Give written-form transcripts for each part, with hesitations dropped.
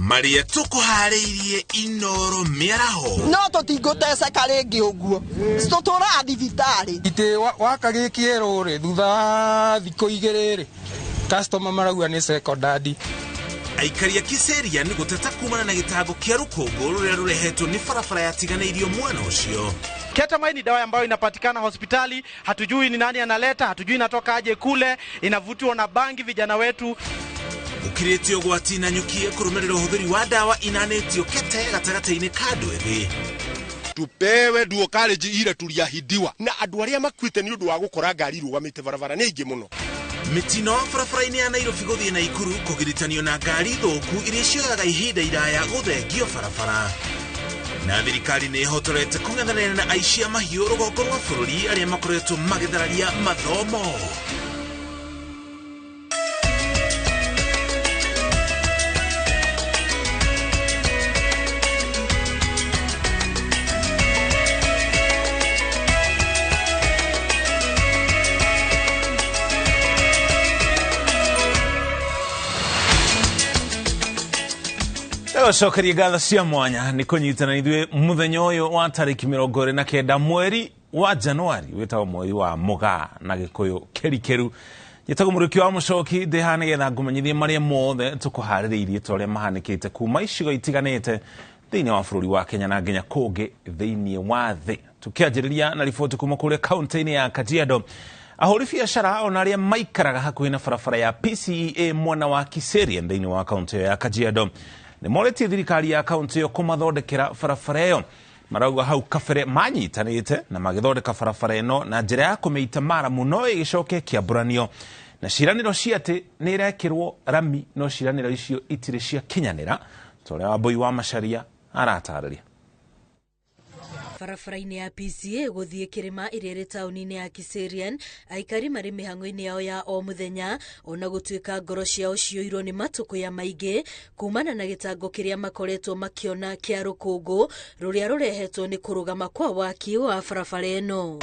Marĩa tũkũharĩirie Inoro mĩaraho. No tũtingũteceka rĩngĩ ũguo, tũtũraga thibitarĩ. Itĩ waka gĩkĩerũ rĩ, thutha wa thikũ igĩrĩ rĩ, customer marauga nĩ secondary. Aikari a Kiserian gũteta kumana na gĩtango kĩa rũkũngũ rũrĩa rũrehetwo nĩ barabara yatiganĩirio mwena ũcio. Ketamine ni dawa ambayo inapatikana hospitali, hatujui ni nani analeta, hatujui inatoka aje kule, inavutiwa na bangi vijana wetu. Ũkirĩte ũgwati na nyukie kũrũmĩrĩra ũhũthĩri wa ndawa inanĩtio kete gatagatĩ-inĩ ka andũ ethĩ. Tupewe duo college ile tuliahidiwa na andũ arĩa makuĩte nĩ ũndũ wa gũkora ngari irũgamĩte barabara nĩ aingĩ mũno. Mĩtino barabara-inĩ ya Nairobi gũthiĩ Naikuru kũgiritanio na ngari thũku iria cioyaga ihinda iraya gũthengio barabara. Na thirikari nĩ ĩhotorete kũng'ethanĩra na aici a mahiũ rũgongo rwa bũrũri arĩa makoretwo magĩthararia mathomo. Ndagocokeria ngatho cia mwanya nĩ kũnyitana ithuĩ mũthenya ũyũ wa tarĩki 29 mweri wa Januari wĩtagwo mweri wa Mũgaa na Gĩkũyũ kĩrikĩru. Njĩtagwo Mũrĩki wa Mũcoki, ndĩ haha nĩgetha ngũmenyithie marĩa mothe tũkũharĩrĩirie ta ũrĩa mahanĩkĩte kuma icigo itiganĩte thĩinĩ wa bũrũri wa Kenya na nginya kũngĩ thĩinĩ wa thĩ. Tũkĩanjĩrĩria na riboti kuma kũrĩa kaunti-inĩ ya Kajiado. Ahũri biacara ona arĩa maikaraga hakuhĩ na barabara ya PCEA mwena wa Kiserian thĩinĩ wa kaunti ĩyo ya Kajiado nĩ morĩtie thirikari ya kaunti ĩyo kũmathondekera barabara ĩyo. Marauga hau kabere manyitanĩte na magĩthondeka barabara ĩno na njĩra ya kũmĩita maramu no ĩgĩcoke ĩkĩambũranio na ciĩranĩro cia atĩ nĩ ĩrekĩrwo rami, no ciĩranĩro icio itirĩ ciakinyanĩra ta ũrĩa Wambui wa Macharia aratarĩria. Barabara-inĩ ya PCA gũthiĩ kĩrĩma ĩrĩa ĩrĩ taũni-inĩ ya Kiserian, aikari marĩ mĩhang'o-inĩ yao ya o mũthenya, ona gũtuĩka ngoro ciao ciyũirwo nĩ matũkũya maingĩ kumana na gĩtango kĩrĩa makoretwo makĩona kĩa rũkũngũ rũrĩa rũrehetwo nĩ kũrũgama kwa waki wa barabara ĩno.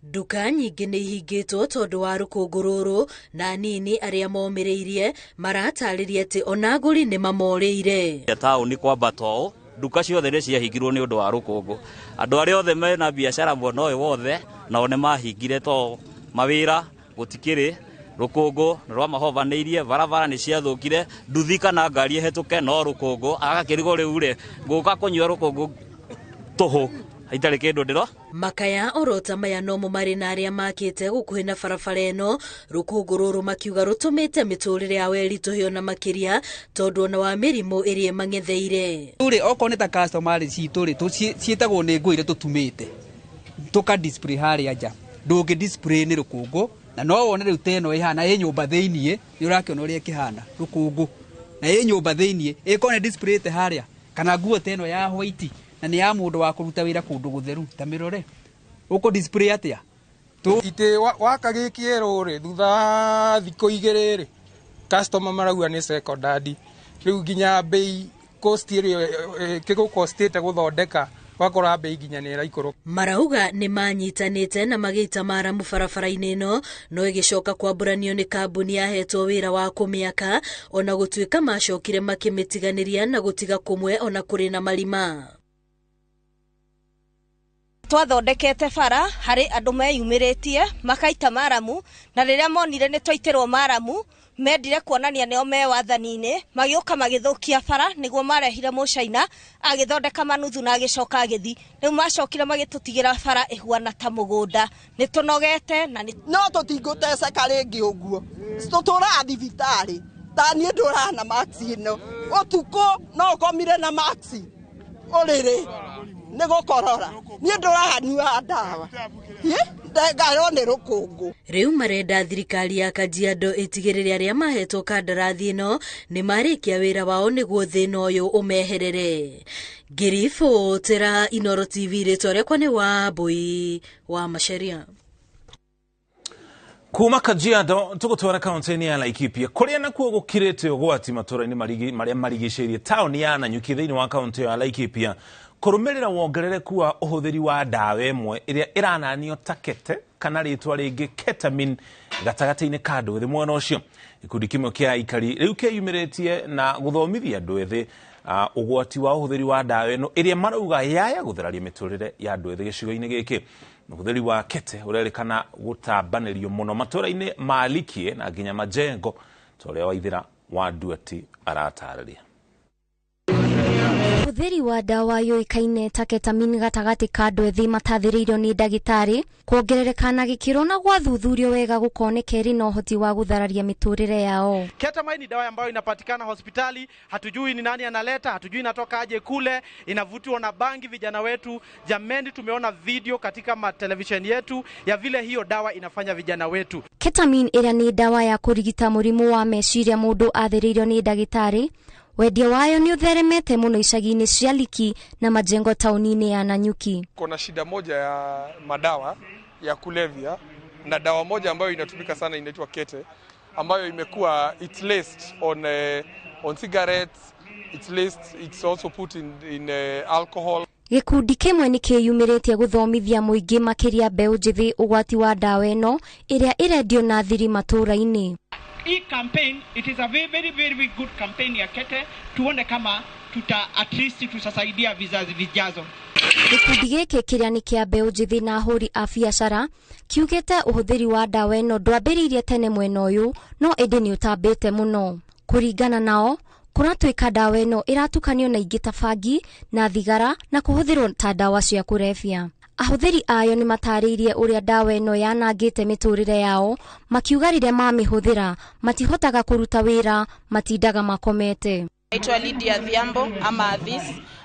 Nduka nyingĩ nĩ ihingĩtwo tondũ wa rũkũngũ rũrũ, na anini arĩa momĩrĩirie maratarĩria atĩ ona agũri nĩ mamorĩire. Taũni kwambata ũũ, nduka ciothe nĩ ciahingirwo nĩ ũndũ wa rũkũngũ. Andũ arĩa othe mena biacara mwena ũyũ wothe nao nĩ mahingire to mawĩra gũtikĩrĩ, rũkũngũ nĩ rwamahovanĩirie, barabara nĩ ciathũkire, nduthi kana ngari ĩhetũke no rũkũngũ, agakĩrigwo rĩu rĩ, ngũka kũnyua rũkũngũ tũhũ itarĩ kĩndũ ndĩro. Makaya orota maya nomo marĩ na arĩa makĩte gũkuhĩ na barabara ĩno, rũkũngũ rũrũ makiuga rũtũmĩte mĩtũrĩre yao ĩritũhio na makĩria tondũ ona wa mĩrimũ ĩrĩa ĩmang'etheire. Rĩu okorwo nĩ ta customer citũ rĩ, ciĩtagwo nĩ nguo iria tũtumĩte tũka display harĩa nja, ndũngĩ display nĩ rũkũngũ, na no wone rĩu ta ĩno ĩhana ĩ nyũmba thĩiniĩ, nĩ ũrakĩona ũrĩa ĩkĩhana rũkũngũ, na ĩ nyũmba thĩiniĩ ĩkorwo nĩ displayĩte harĩa, kana nguo ta ĩno ya white na nĩ ya mũndũ wa kũruta wĩra kũndũ gũtheru ta mĩrore, ũkũ display atĩa? Itĩ waka gĩkĩerũ rĩ, thutha wa thikũ igĩrĩ rĩ, customer marauga nĩ secondary. Rĩu nginya bei cost ĩrĩa kĩgũkostĩte gũthondeka wakora bei nginya nĩ ĩraikũrũka. Marauga nĩ manyitanĩte na magĩita maramu barabara-inĩ ĩno, no ĩgĩcoka kwambũranio nĩ kambuni yahetwo wĩra wa kũmĩaka, ona gũtuĩka macokire makĩmĩtiganĩria na gũtiga kũmwe ona kũrĩ na marima. Twathondekete bara harĩ andũ meyumĩrĩtie makaita maramu, na rĩrĩa monire nĩ twaitĩrwo maramu mendire kuonania nĩo me wathani-inĩ, magĩũka magĩthũkia bara nĩguo marehire mũcaina agĩthondeka manuthu na agĩcoka agĩthiĩ. Rĩu macokire magĩtũtigĩra bara ĩhuana ta mũgũnda. Nĩ tũnogete na nĩ no tũtingũteceka rĩngĩ ũguo, tũtũraga thibitarĩ. Ta niĩ ndũraga na max ĩno ũtukũ, no ũkomire na max ũrĩrĩ nĩ gũkorora, niĩ ndũranyua ndawa ndengarwo nĩ rũkũngũ. Rĩu marenda thirikari ya Kajiado ĩtigĩrĩre arĩa mahetwo kandarathi ĩno nĩ marĩkia wĩra wao nĩguo thĩna ũyũ ũmeherere. Ngĩribotera Inoro TV, rĩtwa rĩakwa nĩ Wambui wa Macharia. Kuma Kajiado tũgũtwara kaunti-inĩ ya Laikipia kũrĩa nakuo gũkirĩte ũgwati matũra-inĩ marĩa marigicĩirie taũni ya Nanyuki thĩinĩ wa kaunti ya Laikipia kũrũmĩrĩra wongerereku wa ũhũthĩri wa ndawa ĩmwe ĩrĩa ĩrananio ta kete kana rĩtwa rĩngĩ ketamine gatagatĩ-inĩ ka andũ ethĩ mwena ũcio. Gĩkundi kĩmwe kĩa aikari rĩu kĩyumĩrĩtie na gũthomithia andũ ethĩ ũgwati wa ũhũthĩri wa ndawa ĩno ĩrĩa marauga yaya gũtheraria mĩtũrĩre ya andũ ethĩ gĩcigo-inĩ gĩkĩ. Ũhũthĩri wa kete ũrerĩkana gũtambanĩrio mũno matũũra-inĩ ma Likie na nginya Majengo ta ũrĩa Waithĩra wa Nduati aratarĩria. Ũhũthĩri wa ndawa yũĩkaine ta ketamine gatagatĩ ka andũ ethĩ matathĩrĩirio nĩ ndagĩtarĩ kuongerereka na gĩkĩro na gwathuthurio wega gũkoneka ĩrĩ na ũhoti wa gũthararia mĩtũrĩre yao. Ketamine ni dawa ambayo inapatikana hospitali, hatujui ni nani analeta, hatujui inatoka aje kule, inavutiwa na bangi vijana wetu. Jameni, tumeona video katika matelevisheni yetu ya vile hiyo dawa inafanya vijana wetu. Ketamine ĩrĩa nĩ ndawa ya kũrigita mũrimũ wa meciria mũndũ athĩrĩirio nĩ ndagĩtarĩ, wendia wayo nĩ ũtheremete mũno icagi-inĩ cia Liki na Majengo tauni-inĩ ya Nanyuki. Kuna shida moja ya madawa ya kulevya na dawa moja ambayo inatumika sana inaitwa kete, ambayo imekuwa it's laced on cigarettes, it's laced, it's also put in alcohol. Gĩkundi kĩmwe nĩ kĩyumĩrĩtie gũthomithia mũingĩ makĩria mbeũ njĩthĩ ũgwati wa ndawa ĩno ĩrĩa ĩrendio na thiri matũũra-inĩ. Hii campaign, it is a very, very, very good campaign ya kete, tuone kama tuta at least tutasaidia vizazi vijazo. Gĩkundi gĩkĩ kĩrĩa nĩ kĩa mbeũ njĩthĩ na ahũri a biacara kiugĩte ũhũthĩri wa ndawa ĩno ndwambĩrĩirie tene mwena ũyũ no ĩndĩ nĩ ũtambĩte mũno. Kũringana nao kũratuĩka ndawa ĩno ĩratukanio na ingĩ ta bangi na thigara na kũhũthĩrwo ta ndawa cia kũrebia. Ahũthĩri ayo nĩ matarĩirie ũrĩa ndawa ĩno yanangĩte mĩtũrĩre yao, makiuga rĩrĩa mamĩhũthĩra matihotaga kũruta wĩra, matindaga makomete. Naitwa Lydia Dhiambo ama Adhis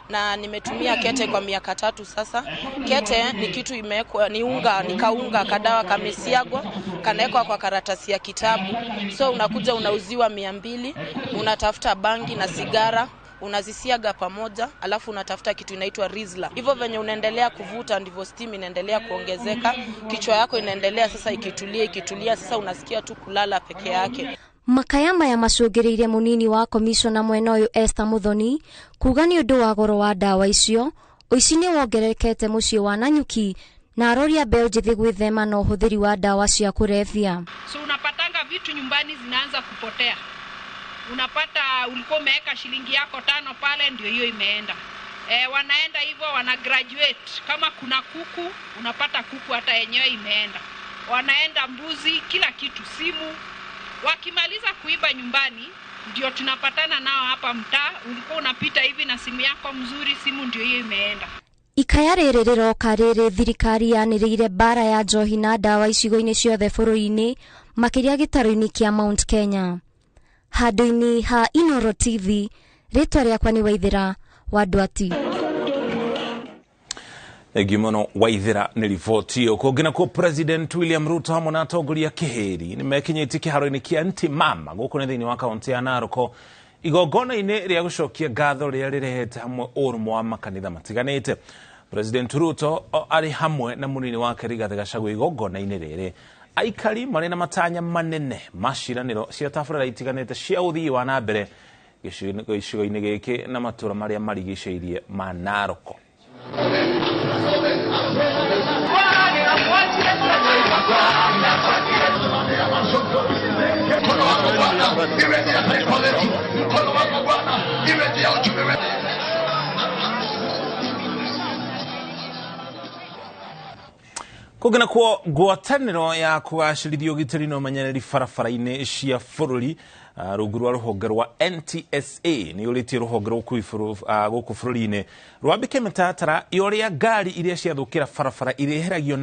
na nimetumia kete kwa miaka 3 sasa. Kete ni kitu imewekwa, ni unga, ni kaunga kadawa kamesiagwa, kanawekwa kwa karatasi ya kitabu. So unakuja unauziwa 200, unatafuta bangi na sigara, unazisiaga pamoja, alafu unatafuta kitu inaitwa Rizla. Hivyo venye unaendelea kuvuta ndivyo steam inaendelea kuongezeka, kichwa yako inaendelea sasa ikitulia ikitulia, sasa unasikia tu kulala peke yake. Makaya maya macũngĩrĩirie mũnini wa komishona mwena ũyũ Esther Muthoni kuga nĩ ũndũ wa goro wa ndawa icio ũici nĩ wongererekete mũciĩ wa Nanyuki na aroria mbeũ njĩthĩ gwĩthema na ũhũthĩri wa ndawa cia kũrebia. So unapatanga vitu nyumbani zinaanza kupotea. Unapata ulikuwa umeweka shilingi yako 5 pale, ndio hiyo imeenda. Wanaenda hivyo wana graduate. Kama kuna kuku unapata kuku hata yenyewe imeenda. Wanaenda mbuzi, kila kitu, simu. Wakimaliza kuiba nyumbani ndio tunapatana nao hapa mtaa. Ulikuwa unapita hivi na simu yako mzuri, simu ndio hiyo imeenda. Ikaya rĩrĩ rĩroka rĩrĩ thirikari yanĩrĩire mbara ya njohi na ndawa icigo-inĩ ciothe bũrũri-inĩ makĩria gĩtarũ-inĩ kĩa Mount Kenya. Handũ-inĩ ha Inoro TV, rĩtwa rĩakwa nĩ Waithĩra wa Nduati. Thengiũ mũno Waithĩra nĩ riboti ĩyo. Kũngĩ nakuo President William Ruto hamwe na atongoria kĩhĩri nĩ mekinyĩtie kĩharo-inĩ kĩa Ntimama gũkũ nĩ thĩinĩ wa kaũntĩ ya Narok igongona-inĩ rĩa gũcokia ngatho rĩrĩa rĩrehete hamwe ũrũmwe wa makanitha matiganĩte. President Ruto arĩ hamwe na mũnini wake Rigathĩ Gachagua igongona-inĩ rĩrĩ. Aikari marĩ na matanya manene ma ciĩranĩro cia tabarĩra itiganĩte cia ũthii wa na mbere gĩcigo-inĩ gĩkĩ na matũũra marĩa marigicĩirie ma Narok. Kũngĩ nakuo ngwatanĩro ya kũgacĩrithia ũgitĩri na ũmenyereri barabara-inĩ cia bũrũri rungu rwa rũhonge rwa NTSA nĩ ũrĩtie rũhonge gũkũ bũrũri-inĩ rwambĩke mĩtaratara ya ũrĩa ngari iria ciathũkĩra barabara irĩheragio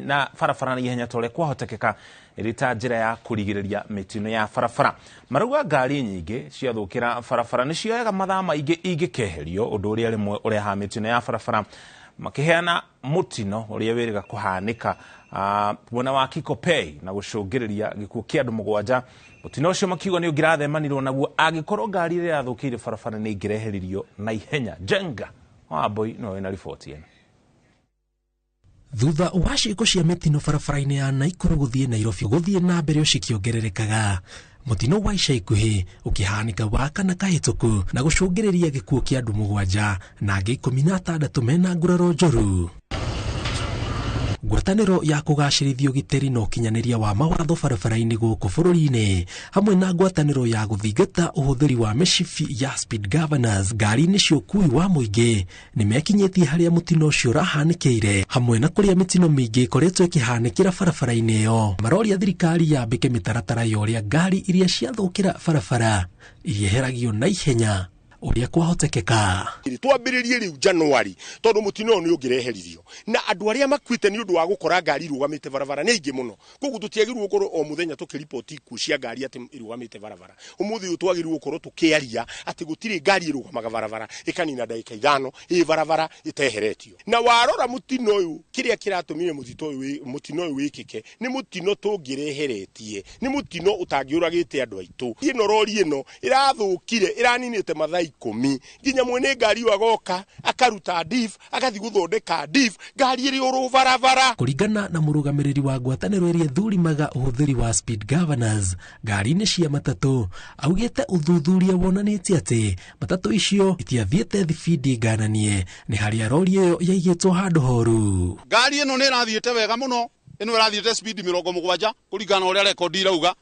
na barabara na ihenya ta ũrĩa kwahotekeka ĩrĩ ta njĩra ya kũrigĩrĩria mĩtino ya barabara. Marauga ngari nyingĩ ciathũkĩra barabara nĩ cioyaga mathaa maingĩ ingĩkeherio, ũndũ ũrĩa rĩmwe ũrehaga mĩtino ya barabara, makiheana mutino uria wiriga kuhanika mwena wa Kikopey na gucungiriria gikuo kia andu mugwanja. Mutino ucio makiuga ni ungirathemanirwo naguo angikorwo ngari iria yathukire barabara ni ingireheririo na ihenya. Jenga wa Boy no wina riboti ĩno. Thutha wa ciĩko cia mĩtino barabara-inĩ ya Naikuru gũthiĩ Nairobi gũthiĩ na mbere cikĩongererekaga, mũtino wa ica ikuhĩ ũkĩhanĩka wa kana kahĩtũku na gũcũngĩrĩria gĩkuũ kĩa andũ 7 na angĩ 16 mena nguraro njũru. Ngwatanĩro ya kũgacĩrithia ũgitĩri na ũkinyanĩria wa mawatho barabara-inĩ gũkũ bũrũri-inĩ hamwe na ngwatanĩro ya gũthingata ũhũthĩri wa mĩcibi ya speed governors ngari-inĩ cia ũkuui wa mũingĩ nĩmekinyĩtie harĩa mũtino ũcio ũrahanĩkĩire hamwe na kũrĩa mĩtino mĩingĩ ĩkoretwo ĩkĩhanĩkĩra barabara-inĩ ĩyo. Maroria thirikari yambĩke mĩtaratara ya ũrĩa ngari iria ciathũkĩra barabara irieheragio na ihenya ũrĩa kwahotekeka. Twambĩrĩrie rĩu Januari tondũ mũtino ũyũ nĩ ũngĩreheririo na andũ arĩa makuĩte nĩ ũndũ wa gũkora ngari irũgamĩte barabara nĩ aingĩ mũno. Koguo tũtiagĩrĩirwo gũkorwo o mũthenya tũkĩriboti ikuũ cia ngari atĩ irũgamĩte barabara. Ũmũthĩ ũyũ twagĩrĩirwo gũkorwo tũkĩaria atĩ gũtirĩ ngari ĩrũgamaga barabara ĩkanina ndagĩka 5 ĩ barabara ĩteheretio. Na warora mũtino ũyũ kĩrĩa kĩratũmire mũtino ũyũ wĩkĩke nĩ mũtino tũngĩreheretie, nĩ mũtino ũtangĩũragĩte andũ aitũ. Ĩno rori ĩno ĩrathũkire ĩraninĩte mathaa 10 nginya mwene ngari ĩyo agoka akaruta diff agathi gũthondeka diff ngari ĩrĩ oro barabara. Kũringana na mũrũgamĩrĩri wa ngwatanĩro ĩrĩa ĩthũrimaga ũhũthĩri wa speed governors ngari-inĩ cia matatũ augĩte ũthuthuria wonanĩtie atĩ matatũ icio itiathiĩte thibindi ngananie nĩ harĩa rori ĩyo yaigĩtwo handũ horu. Ngari ĩno nĩ ĩrathiĩte wega mũno, ĩno ĩrathiĩte speed 70 kũringana na ũrĩa rekondi irauga,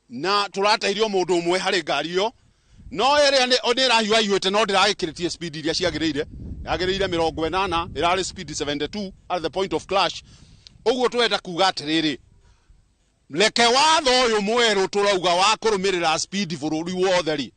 na tũrateirio mũndũ ũmwe harĩ ngari ĩyo no ĩrĩa nĩ ĩrahiũhahiũhĩte no ndĩragĩkĩrĩtie speed iria ciagĩrĩire, yagĩrĩire 80 ĩrarĩ speed 72 at the point of clash. Ũguo twenda kuga atĩrĩrĩ, reke watho ũyũ mwerũ tũrauga wa kũrũmĩrĩra speed bũrũri wothe rĩ,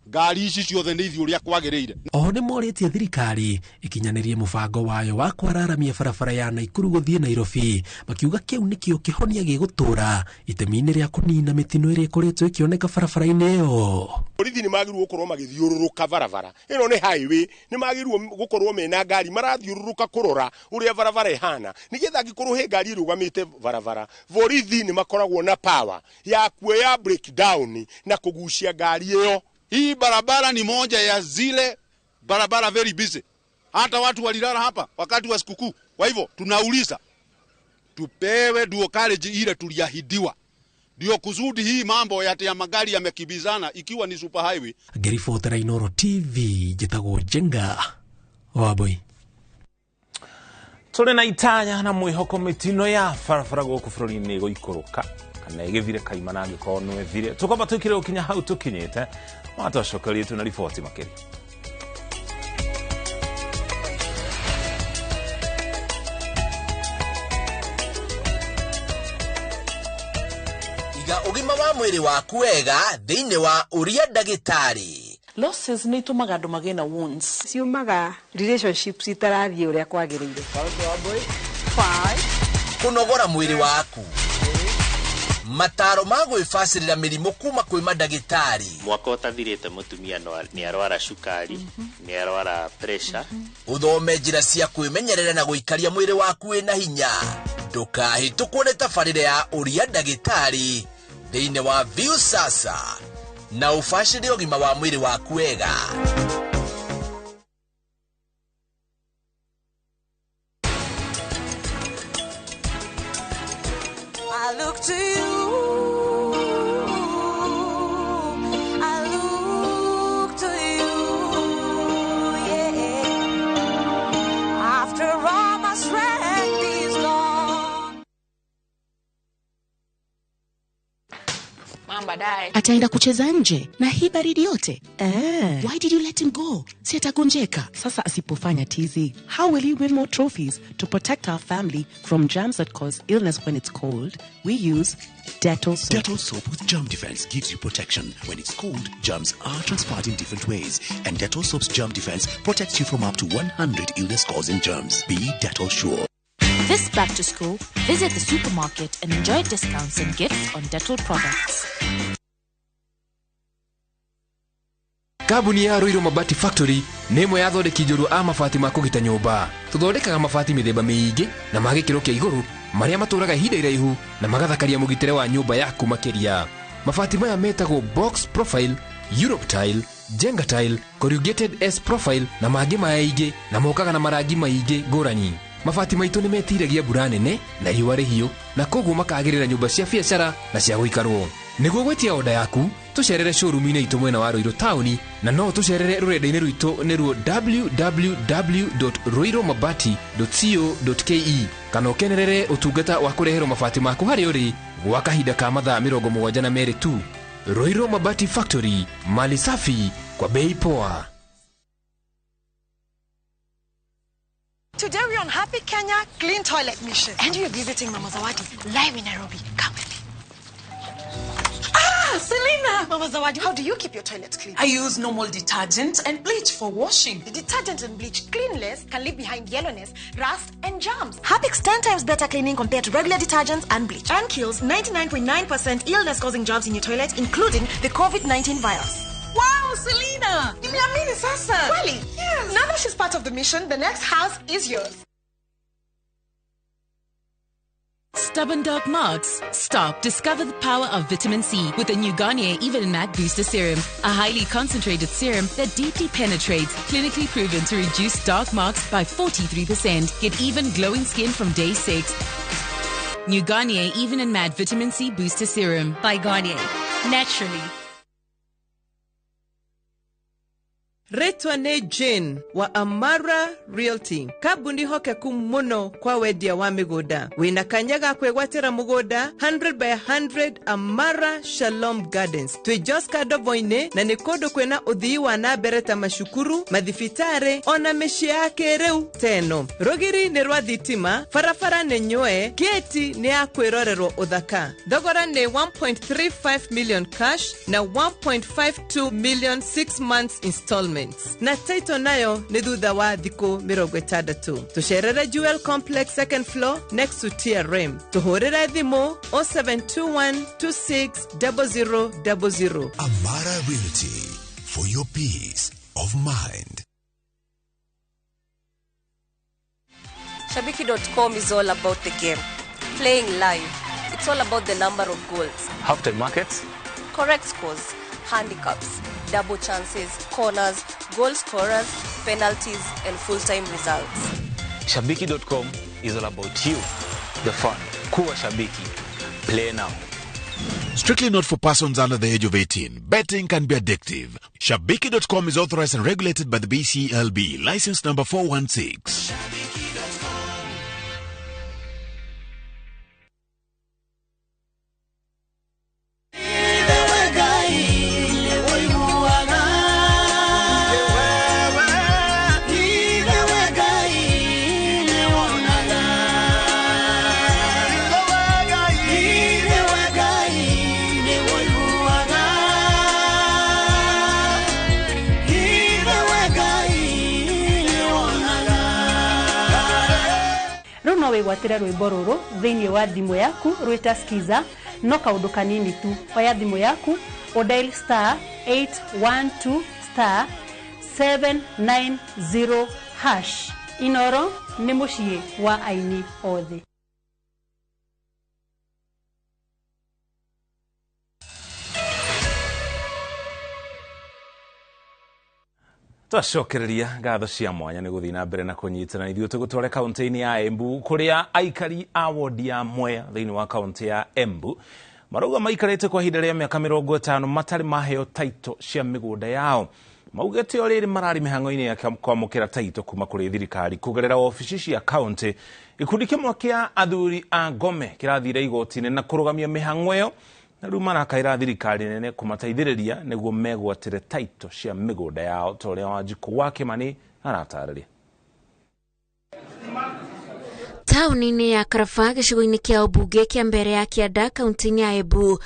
ngari ici ciothe nĩ ithiĩ ũrĩa kwagĩrĩire. Oho nĩ morĩtie thirikari ikinyanĩrie mũbango wayo wa kwararamia barabara ya Naikuru gũthiĩ Nairobi, makiuga kĩu nĩkĩo kĩhonia gĩgũtũra itemi-inĩ rĩa kũnina mĩtino ĩrĩa ĩkoretwo ĩkĩoneka barabara-inĩ ĩyo. Borithi nĩ magĩrĩirwo gũkorwo magĩthiũrũrũka barabara ĩno nĩ highway, nĩ magĩrĩirwo gũkorwo mena ngari marathiũrũrũka kũrora ũrĩa barabara ĩhana nĩgetha angĩkorwo he ngari ĩrũgamĩte barabara, borithi nĩ makoragwo na power ya kuoya breakdown na kũgucia ngari ĩyo. Hii barabara ni moja ya zile barabara very busy. Hata watu walilala hapa wakati wa sikukuu. Kwa hivyo tunauliza tupewe dual carriage ile tuliahidiwa. Ndio kusudi hii mambo ya magari yamekibizana ikiwa ni super highway. Ngĩribotera Inooro TV njĩtagwo Njenga Wambui. Tũrĩ na itanya na mwĩhoko mĩtino ya barabara gũkũ bũrũri-inĩ ĩgũikũrũka kana ĩgĩthire kaimana angĩkorwo no ĩthire. Tũkwamba twĩkĩre gũkinya hau tũkinyĩte matwacokerie tu na riboti makĩria. Iga ũgima wa mwĩrĩ waku wega thĩinĩ wa ũria ndagĩtarĩ. Losses nĩ itũmaga andũ magĩe na wounds. Ciumaga relationships itarathiĩ ũrĩa kwagĩrĩire. Kũnogora mwĩrĩ waku, mataro ma gwĩbacĩrĩra mĩrimũ kuma kwĩ mandagĩtarĩ. Mwaka ũtathirĩte mũtumia nĩ arwara cukari, nĩ arwara pressure. Ũthome njĩra cia kwĩmenyerera na gũikaria mwĩrĩ waku wĩna hinya. Ndũkahĩtũkwo nĩ tabarĩra ya ũria ndagĩtarĩ thĩinĩ wa Viusasa na ũbacĩrĩre ũgima wa mwĩrĩ waku wega. I look to you, I look to you, yeah. After all my strength is gone. Ataenda kucheza nje na hii baridi yote. Why did you let him go? Si atagonjeka. Sasa asipofanya tizi, how will he win more trophies? To protect our family from germs that cause illness when it's cold, we use Dettol soap. Dettol soap with germ defense gives you protection. When it's cold, germs are transferred in different ways. And Dettol soap's germ defense protects you from up to 100 illness-causing germs. Be Dettol sure. This back to school, visit the supermarket and enjoy discounts and gifts on Dettol products. Kambuni ya Ruiru Mabati Factory nĩ ĩmwe ya athondeki njorua a mabati ma kũgita nyũmba. Tũthondekaga mabati mĩthemba mĩingĩ na ma gĩkĩro kĩa igũrũ marĩa matũraga ihinda iraihu na magathakaria mũgitĩre wa nyũmba yaku makĩria. Mabati maya metagwo box profile, Europe tile, Jenga tile, corrugated S profile na mangĩ maingĩ na mokaga na marangi maingĩ ngũrani. Mabati maitũ nĩ metiragia mbura nene na riũa rĩhiũ na koguo makagĩrĩra nyũmba cia biacara na cia gũikarwo. Nĩguo gwĩtia oda yaku Tũcerere showroom-inĩ itũ mwena wa Ruiru taũni, na no tũcerere rũrenda-inĩ rwitũ nĩruo www.ruirumabati.co.ke, kana ũkenerere ũtungata wa kũreherwo mabati maku harĩa ũrĩ gwa kahinda ka mathaa 72 tu. Ruiru Mabati Factory, mali safi kwa bei poa. Today we're on Happy Kenya Clean Toilet Mission. And we're visiting Mama Zawadi live in Nairobi. Come with me. Ah, Selena! Mama Zawadi, how do you keep your toilet clean? I use normal detergent and bleach for washing. The detergent and bleach cleanless can leave behind yellowness, rust, and germs. Harpic's 10 times better cleaning compared to regular detergents and bleach. And kills 99.9% illness-causing germs in your toilet, including the COVID-19 virus. Wow, Selena! Nimeamini sasa. Really? Yes. Now that she's part of the mission, the next house is yours. Stubborn dark marks? Stop. Discover the power of vitamin C with the new Garnier Even and Matte Booster Serum, a highly concentrated serum that deeply penetrates, clinically proven to reduce dark marks by 43%. Get even glowing skin from day 6. New Garnier Even and Matte Vitamin C Booster Serum. By Garnier. Naturally. Retwa nĩ Jane wa Amara Realty, kambuni hokeku mũno kwa wendia wa mĩgũnda. Wĩna kanya ga kwĩgwatĩra mũgũnda 100 by 100 Amara Shalom Gardens. Twĩ Joska Ndovo-inĩ, na nĩ kũndũ kwĩna ũthii wa na mbere ta macukuru, mathibitarĩ ona mĩciĩ ya kĩrĩu teno. Rũgiri nĩ rwa thitima, barabara nĩ nyũe, gĩti nĩ ya kwĩrorerwo ũthaka. Thogora nĩ 1.35 million cash na 1.52 million 6 months installment. Na title nayo nĩ thutha wa thikũ 60. Tũcerere Jewel Complex second floor next to TRM. Tũhũrĩre thimũ 0721260000. Amara Realty, for your peace of mind. Shabiki.com is all about the game. Playing live. It's all about the number of goals. Halftime markets. Correct scores. Handicaps, double chances, corners, goal scorers, penalties, and full-time results. Shabiki.com is all about you, the fun. Kuwa Shabiki. Play now. Strictly not for persons under the age of 18. Betting can be addictive. Shabiki.com is authorized and regulated by the BCLB. License number 416. Wĩgwatĩre rwĩmbo rũrũ thĩinĩ wa thimũ yaku rwĩta Skiza, no kaũndũ kanini tu. Oya thimũ yaku o dial star 812 star 790 hash. Inoro nĩ mũciĩ wa aini othe. Twacokereria ngatho cia mwanya nĩ gũthiĩ na mbere na kũnyitana ithuĩ tũgũtware kaunti-inĩ ya Embu kũrĩa aikari a wodi ya Mwea thĩinĩ wa kaunti ya Embu marauga maikarĩte kwa ihinda rĩa mĩaka 50 matarĩ maheo taito cia mĩgũnda yao. Maugĩte o rĩrĩ mararĩ mĩhang'o-inĩ ya kwamũkĩra taito kuma kũrĩ thirikari kũgerera obici cia kaunti. Gĩkundi kĩmwe kĩa athuri a Ngome kĩrathire igoti-inĩ na kũrũgamia mĩhang'o ĩyo, na rĩu marakaĩra thirikari nene kũmateithĩrĩria nĩguo megwatĩre taito cia mĩgũnda yao, ta ũrĩa Wanjikũ wa Kĩmani aratarĩria. Taũni-inĩ ya Karaba gĩcigo-inĩ kĩa ũmbunge kĩa mbere ya kĩanda kaunti-inĩ ya Embu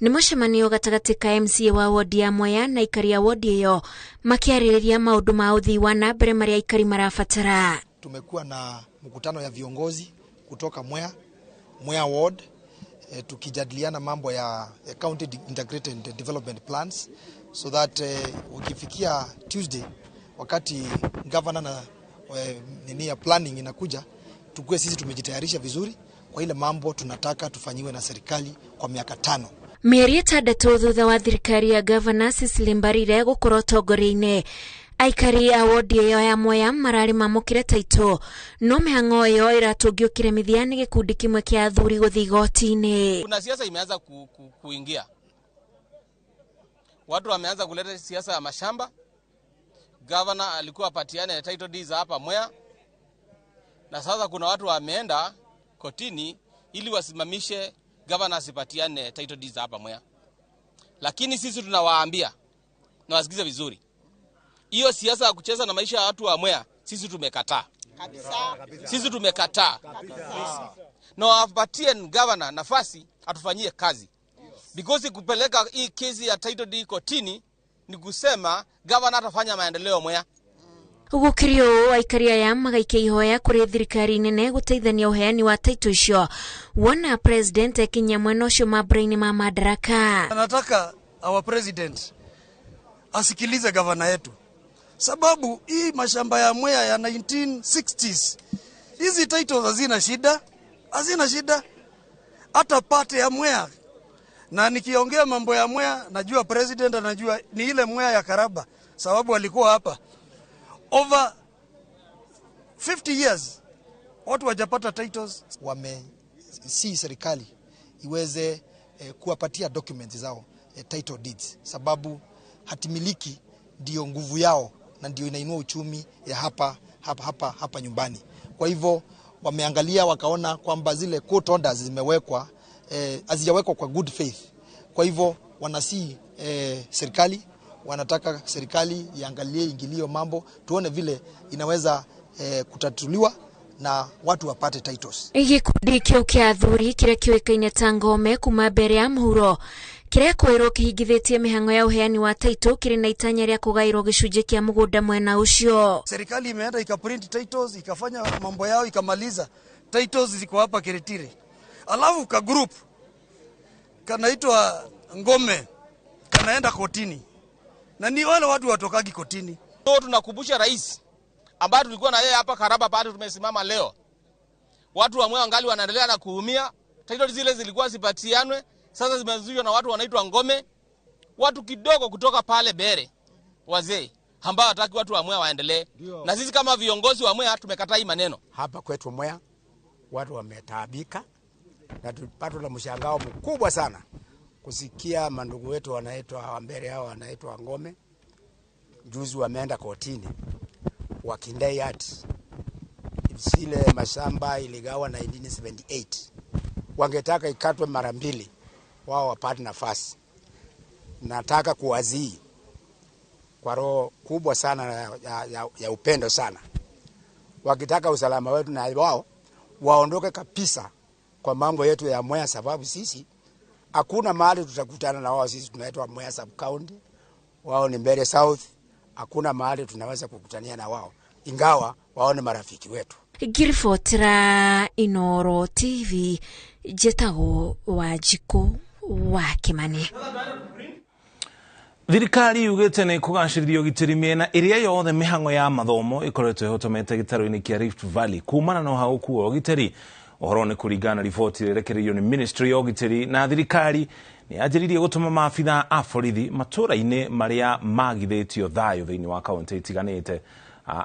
nĩ mũcemanio gatagatĩ ka MCA wa wodi ya Mwea na aikari a wodi ĩyo makĩarĩrĩria maũndũ ma ũthii wa na mbere marĩa aikari marabatara. Tumekuwa na mkutano ya viongozi kutoka Mwea Ward, tukijadiliana mambo ya County Integrated Development Plans so that ukifikia Tuesday wakati governor na nini ya planning inakuja, tukue sisi tumejitayarisha vizuri kwa ile mambo tunataka tufanyiwe na serikali kwa miaka 5. Mĩeri 6 thutha wa thirikari ya Governor Cecily Mbarire gũkorwo ũtongoria-inĩ, aikari a wodi ĩyo ya Mwea mararĩ mamũkĩre taito, no mĩhang'o ĩyo ĩratũngio kĩremithia nĩ gĩkundi kĩmwe kĩa athuri gũthiĩ igoti-inĩ. Kuna siasa imeanza kuingia. Watu wameanza kuleta siasa ya mashamba. Governor alikuwa apatiane title deeds hapa Mwea, na sasa kuna watu wameenda kotini ili wasimamishe governor asipatiane title deeds hapa Mwea. Lakini sisi tunawaambia na wasikize vizuri, hiyo siasa ya kucheza na maisha ya watu wa Mwea sisi tumekataa kabisa. Sisi tumekataa na wapatie governor nafasi atufanyie kazi, because kupeleka hii kesi ya title deed kotini ni kusema governor atafanya maendeleo Mwea. Gũkĩrĩ ũũ aikari aya magaikia ihoya kũrĩ thirikari nene gũteithania ũheani wa taito icio wona president ekinyia mwena ũcio mambura-inĩ ma madaraka. Nataka our president asikilize gavana yetu, sababu hii mashamba ya Mwea ya 1960s hizi titles hazina shida, hazina shida hata pate ya Mwea. Na nikiongea mambo ya Mwea najua president anajua ni ile Mwea ya Karaba, sababu alikuwa hapa over 50 years watu wajapata titles. Wamesi serikali iweze kuwapatia documents zao, title deeds, sababu hatimiliki ndio nguvu yao na ndio inainua uchumi ya hapa hapa hapa hapa nyumbani. Kwa hivyo wameangalia wakaona kwamba zile court orders zimewekwa hazijawekwa kwa good faith. Kwa hivyo wanasi serikali, wanataka serikali iangalie ingilio mambo, tuone vile inaweza kutatuliwa na watu wapate titles. Gĩkundi kĩu kĩa athuri kĩrĩa kĩũĩkaine ta Ngome kuma mbere ya mũhuro kĩrekwĩrwo kĩhingithĩtie mĩhang'o ya ũheani wa taito kĩrĩ na itanya rĩa kũgaĩrwo gĩcunjĩ kĩa mũgũnda mwena ũcio. Serikali imeenda ikaprint titles, ikafanya mambo yao, ikamaliza. Titles ziko hapa Kiritiri. Alafu ka group kanaitwa Ngome kanaenda kotini, na ni wale watu watokagi kotini. So tunakumbusha rais ambaye tulikuwa na yeye hapa Karaba pale tumesimama leo, watu wa Mwea ngali wanaendelea na kuumia. Title zile zilikuwa zipatianwe, sasa zimezuiwa na watu wanaitwa Ngome, watu kidogo kutoka pale Bere, wazee ambao hataki watu wa Mwea waendelee. Na sisi kama viongozi wa Mwea tumekataa hii maneno. Hapa kwetu Mwea watu wametaabika na tupatwa na mshangao mkubwa sana kusikia mandugu wetu wanaitwa Wambere hao wanaitwa Ngome juzi wameenda kotini wakindai ati zile mashamba iligawa 1978 wangetaka ikatwe mara mbili wao wapate nafasi. Nataka kuwazii kwa roho kubwa sana ya upendo sana, wakitaka usalama wetu na wao waondoke kabisa kwa mambo yetu ya Mwea, sababu sisi hakuna mahali tutakutana na wao. Sisi tunaitwa Mwea sub county, wao ni Mbeere South. Hakuna mahali tunaweza kukutania na wao, ingawa wao ni marafiki wetu. Ngiribotera Inooro TV, njĩtagwo Wanjikũ wa Kĩmani. Thirikari yugĩte nĩ kũgacĩrithia ũgitĩri mĩena ĩrĩa yothe mĩhang'o ya mathomo ĩkoretwo ĩhotomete gĩtarũ-inĩ kĩa Rift Valley kumana na ũhagũku wa ũgitĩri. Ũhoro nĩ kũringana na riboti ĩrĩa ĩrekereirio nĩ Ministry ya ũgitĩri, na thirikari nĩ yanjĩrĩirie gũtũma maabitha a borithi matũũra-inĩ marĩa magithĩtio thayũ thĩinĩ wa kaũntĩ itiganĩte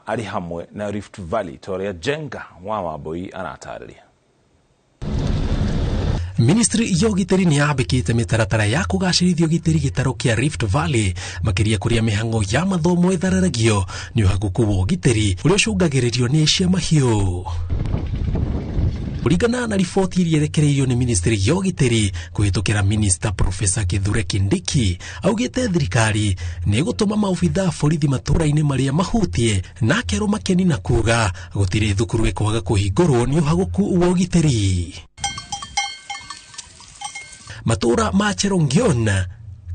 arĩ hamwe na Rift Valley, ta ũrĩa Jenga wa Wambui aratarĩria. Ministry ya ũgitĩri nĩ yambĩkĩte mĩtaratara ya kũgacĩrithia ũgitĩri gĩtarũ kĩa Rift Valley, makĩria kũrĩa mĩhang'o ya mathomo ĩthararagio nĩ ũhagũku wa ũgitĩri ũrĩa ũcũngagĩrĩrio nĩ cia mahiũ. Kũringana na riboti iria ĩrekereirio nĩ Ministry ya ũgitĩri kũhĩtũkĩra Minister Professor Kithure Kindiki, augĩte thirikari nĩ ĩgũtũma maobitha a borithi matũũra-inĩ marĩa mahutie, na akerwo makeni na kuga gũtirĩ thukuru ĩkwaga kũhingũrwo nĩ ũhagũku wa ũgitĩri. Matũũra ma Cherongion,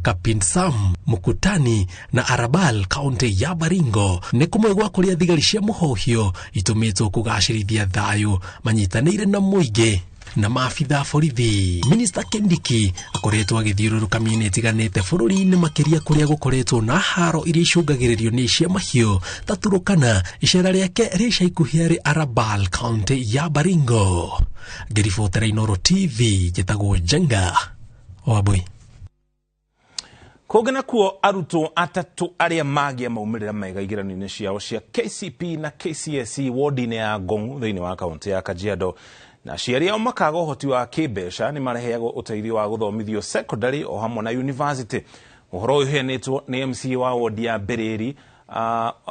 Kapinsam, Mukutani na Arabal kaunti ya Baringo nĩ kũmwe gwa kũrĩa thigari cia mũhohio itũmĩtwo kũgacĩrithia thayũ manyitanĩire na mũingĩ na maabitha a borithi. Minister Kindiki akoretwo agĩthiũrũrũka mĩena ĩtiganĩte bũrũri-inĩ, makĩria kũrĩa gũkoretwo na haro iria icũngagĩrĩrio nĩ cia mahiũ ta Turukana. Icera rĩake rĩ ica ikuhĩ arĩ Arabal kaunti ya Baringo. Ngĩribotera Inooro TV, njĩtagwo Jenga Wambui. Kũngĩ nakuo arutwo atatũ arĩa magĩa maumĩrĩra mega igeranio-inĩ ciao cia KCP na KCSE wodi-inĩ ya Ngong thĩinĩ wa kaũntĩ ya Kajiado, na aciari ao makaga ũhoti wa kĩmbeca nĩ mareheagwo ũteithio wa gũthomithio secondary o hamwe na university. Ũhoro ũyũ ũheanĩtwo nĩ MCA wa wodi ya Mbĩrĩri,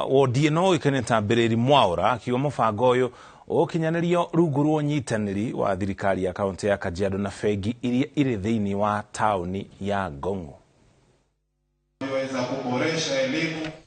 wodi ĩno ũĩkaine ta Mbĩrĩri Mwaũra, akiuga mũbango ũyũ ũgũkinyanĩrio rungu rwa ũnyitanĩri wa thirikari ya kaunti ya Kajiado na bengi iria irĩ thĩinĩ wa taũni ya Ngong'o.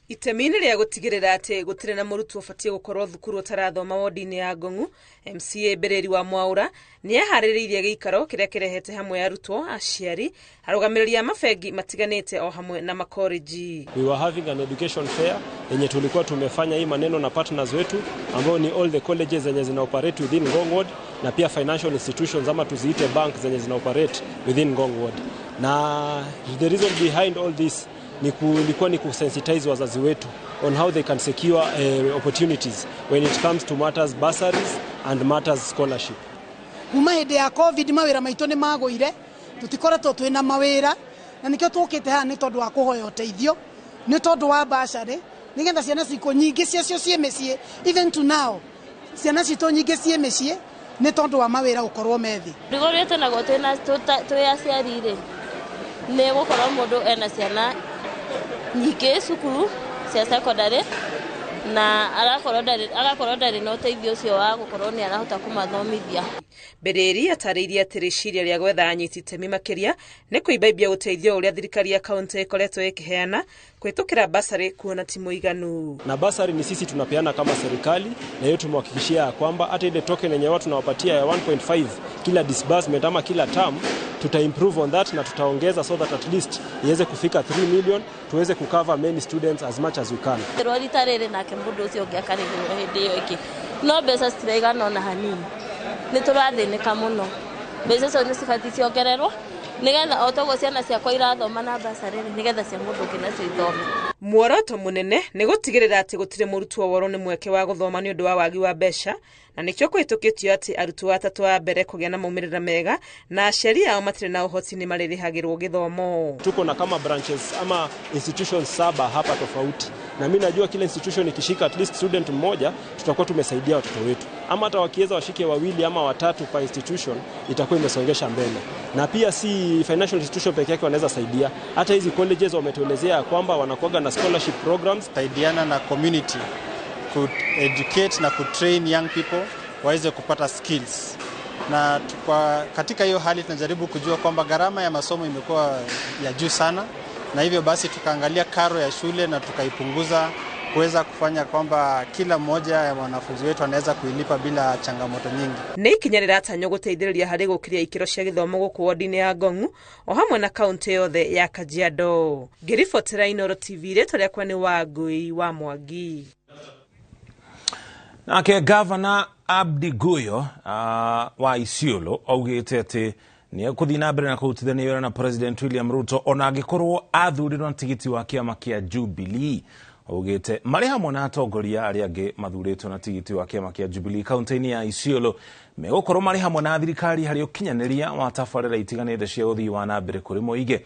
Itemi-inĩ rĩa gũtigĩrĩra atĩ gũtirĩ na mũrutwo ũbatiĩ gũkorwo thukuru ũtarathoma wodi-inĩ ya Ngong'u, MCA Mbĩrĩri wa Mwaũra nĩ aharĩrĩirie gĩikaro kĩrĩa kĩrehete hamwe arutwo, aciari, arũgamĩrĩri a mabengi matiganĩte o hamwe na makoreji. We were having an education fair yenye tulikuwa tumefanya hii maneno na partners wetu ambao ni all the colleges zenye zina operate within Ngong Ward na pia financial institutions ama tuziite bank zenye zina operate within Ngong Ward. Na the reason behind all this ni kulikuwa ni kusensitize wazazi wetu on how they can secure opportunities when it comes to matters bursaries and matters scholarship. Kuma hindi ya COVID mawira maitu ni magũire, tutikoretwo twina mawira na nikio tukite haha ni tondu wa kuhoya uteithio, ni tondu wa bursary nigetha ciana citũ nyingĩ ciacio ciĩ mĩciĩ, even to now ciana citũ nyingĩ ciĩ mĩciĩ ni tondu wa mawira gukorwo methi. Rigũrĩte naguo twĩ aciari rĩ, nĩ gũkorwo mũndũ ena ciana nyingĩ cukuru cia secondary na agakorwo ndarĩ na ũteithio ũcio wa gũkorwo nĩ arahota kũmathomithia. Mbĩrĩri atarĩirie atĩ rĩciria rĩa gwetha anyiti itemi makĩria nĩ kũimbaimbia ũteithio ũrĩa thirikari ya kaunti ĩkoretwo ĩkĩheana kũhĩtũkĩra basarĩ kuona ti mũiganu. Na basari ni sisi tunapeana kama serikali, na hiyo tumewahakikishia ya kwamba hata ile token yenye watu tunawapatia ya 1.5 kila disbursement ama kila term, tuta improve on that na tutaongeza so that at least iweze kufika 3 million tuweze kucover many students as much as we can. Rori tarere nake mũndũ ũcio ũngĩ akarĩhĩrwo hĩndĩ ĩyo ĩngĩ, no mbeca citiraigana ona hanini, nĩ tũrathĩnĩka mũno. Mbeca icio nĩ cibatiĩ ciongererwo nĩgetha o toguo ciana ciakwa irathoma na basarĩ, nĩgetha cia mũndũ ũngĩ nacio ithome. Muoroto mũnene nĩ gũtigĩrĩra atĩ gũtirĩ mũrutwo worwo nĩ mweke wa gũthoma nĩ ũndũ wa wagi wa mbeca, na nĩkĩo kũhĩtũkĩtio atĩ arutwo atatũ a mbere kũgĩa na maumĩrĩra mega na aciari ao matirĩ na ũhoti nĩ marĩrĩhagĩrwo gĩthomo. Tuko na kama branches ama institutions 7 hapa tofauti, na mimi najua kila institution ikishika at least student mmoja tutakuwa tumesaidia watoto wetu, ama hata wakiweza washike wawili ama watatu per institution itakuwa imesongesha mbele. Na pia si financial institution peke yake wanaweza saidia, hata hizi colleges wametuelezea kwamba wanakuaga na scholarship programs. Saidiana na community ku educate na ku train young people waweze kupata skills, na kwa katika hiyo hali tunajaribu kujua kwamba gharama ya masomo imekuwa ya juu sana, na hivyo basi tukaangalia karo ya shule na tukaipunguza kuweza kufanya kwamba kila mmoja ya wanafunzi wetu anaweza kuilipa bila changamoto nyingi. Nĩ ikinya rĩratanywo gũteithĩrĩria harĩ gũkĩria ikĩro cia gĩthomo gũkũ wodi-inĩ ya Ngong'u o hamwe na kaunti yothe ya Kajiado. Ngĩribotera Inooro TV, rĩtwa rĩakwa nĩ Wangũi wa Mwangi. Nake Gavana Abdi Guyo wa Isiolo augĩte atĩ nĩ ekũthiĩ na mbere na kũrutithania wĩra na President William Ruto ona angĩkorwo athurirwo na tigiti wa kĩama kĩa Jubilee. Augĩte marĩ hamwe na atongoria arĩa angĩ mathurĩtwo na tigiti wa kĩama kĩa Jubilee kaunti-inĩ ya Isiolo megũkorwo marĩ hamwe na thirikari harĩ ũkinyanĩria wa tabarĩra itiganĩte cia ũthii wa na mbere kũrĩ mũingĩ.